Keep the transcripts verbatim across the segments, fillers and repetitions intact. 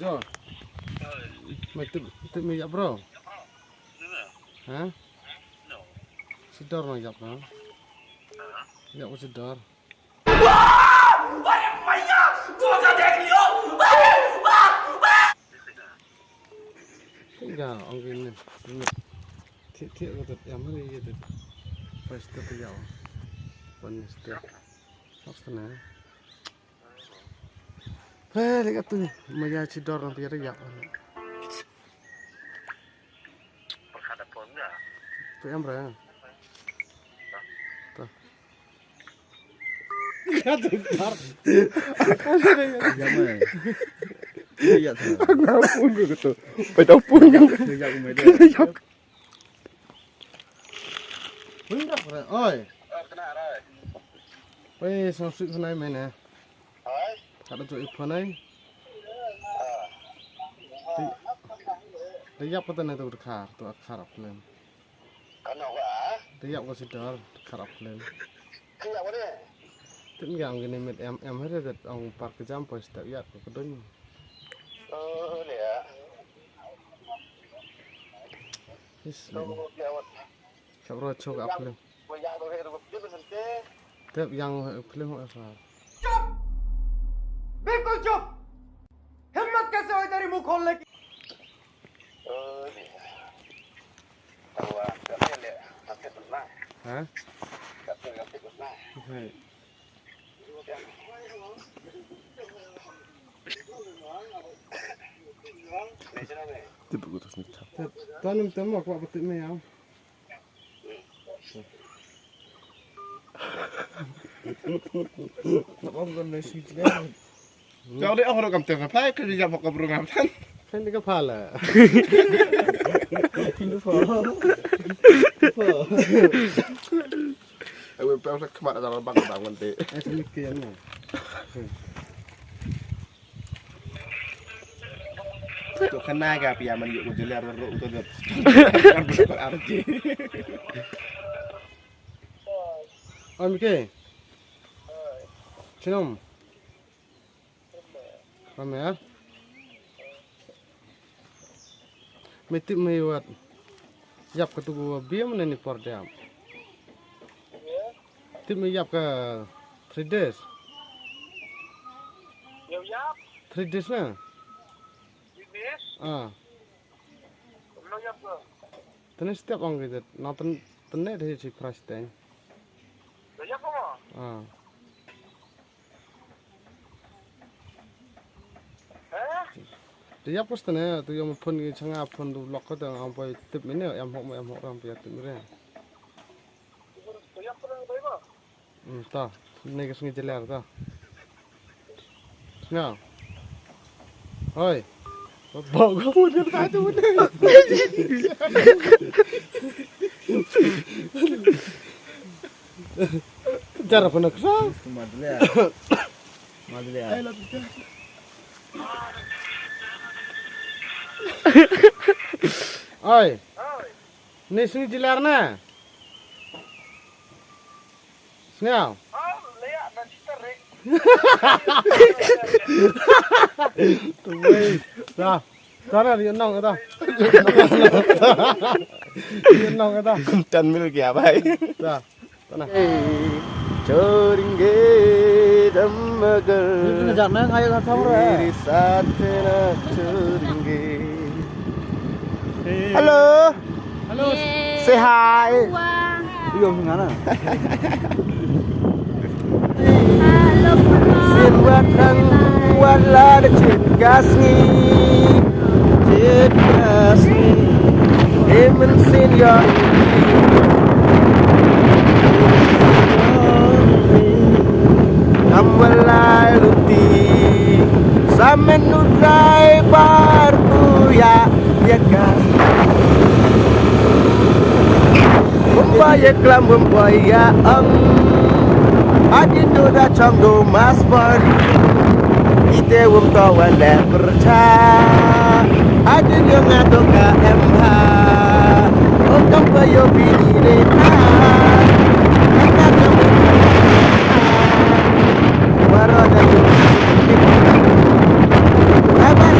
Jo. Mai tip tip mai ïap bro. Ha? Sidor nang ïap na. Ïap ko sidor. Ga ong gini. Thik thik ko tip ïam hari ye tip. First tip ïap. One step. Hostana. He, lek atu. Maya sidor nang pia yak. Pia amra. Ta. Atu tar. Ya mai. Ya ta. Ngapun ko tu. Pai tau pun ko. Ya mai. Oi. Oi, sang sik sanai mene. Kada tu ipanai. Dia apa tu tu khar tu khar aplen. Dia apa sih dal khar aplen. Tin yang gini mit em em hari dat ong park jam poi step ya ko kedun. Oh, dia. Yes. Shabro chok aplen. Tep yang film ho fa. चुप! बिल्कुल चुप! हिम्मत कैसे हुई तेरी मुंह खोलने की? Ha? Hai. Tip ko tas ni tap. Tanim tamo ko apa tip me ya. Jauh deh, aku rekam tengah play, kerja jam aku berungapan. Kan dia kepala. Aku pernah kemat ada lubang bangun deh. Eh, sini ke yang mana? To khana ka pia man yu ko jela ro ro to de. Ar ke. Chinom. Ram ya. Me tip me wat. Yap ka tu ko bia mane ni por dia. Tip me yap ka three days. Yap yap. Three days na. Three days. Ah. Kumno yap ka? Tene step ong gitu. Na ten tene deh si price teng. Yap ka mo? Ah. Te ïap ko stane, tu ïa ma phone ki changa phone du lok ko te ngam poi tip mine, ïam hok ma ïam hok ram pia tip mine. Hmm, ta, ne ka sngi jeler ta. Nga. Hoi. Ba ga phone ka ta tu ne. Jara phone ka sa. Madle. Madle. Oi. Ni sini jilar na. Sini au. Dah. Sana dia nong kata. Dia nong kata. Tan mil kya bhai? Dah. Choringe damagar. Ni tu na jak na ngai la thong re. Meri saath na choringe. Hello. Hello. Say hi. Yo ngana. Hello. Sin wat nang wat la da chin kasngi. Chin kasngi. Emen sin yo. Namwalai luti samen udrai bar kuya yakas. Umba yaklam umba ya ang adin do da chang do mas bar. Ite wum to wan le percha. Adin yang ado ka em ha. O kam pa yo bini ne ha. Waro da yo. Abas.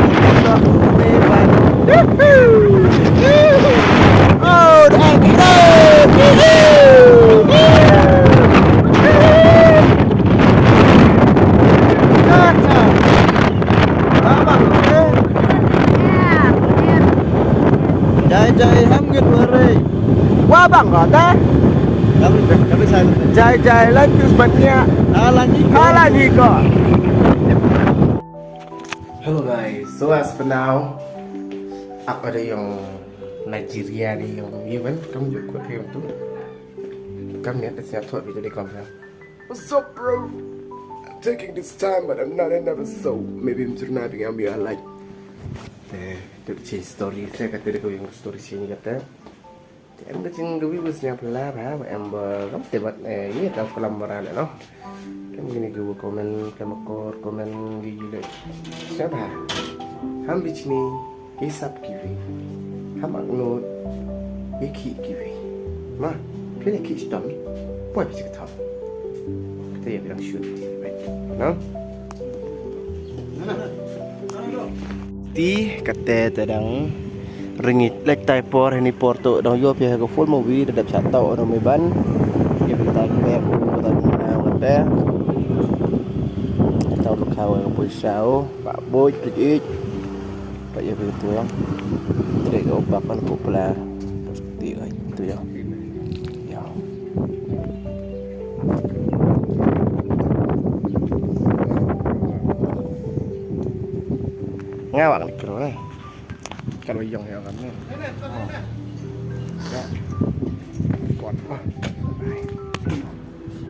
Jai ham ngin warai. Wa bang ko ta? Jai jai lan kus ban nya. Ala ni ko. Hello guys, so as for now, ak ada yang Nigeria ni yang event kam juk kuat yang tu. Kam niat dah siap tuat video di kamera. What's up, bro? I'm taking this time, but I'm not enough, so maybe I'm tonight I'm be like. Te, te change story. Saya kata dia kau yang story sini kata. Te em ka jing ka views nya pela ba, ba em ba kam te bat eh ye ta kelam moral no. Kam gini ka comment, kam kor comment gi jule. Siapa? Ham bichni. Isap kiwi. Hamak nut. Iki kiwi. Ma, pini ki stam. Poi pisi ketam. Kita ya bilang shoot. No? Ti kate tadang ringi lek tai por hani por tu dang yo pia ke full movie dadap chat tau orang meban. Ya kita ke u dan kate. Tau lu kau yang poi sau. Pak boj kejit. Pak ya begitu ya. Tidak ke opak kan kopla. Terus ketik kan itu ya. Ya. Ngawak ni kero ni. Kalau yang ya kan ni. Ya. Kuat lah.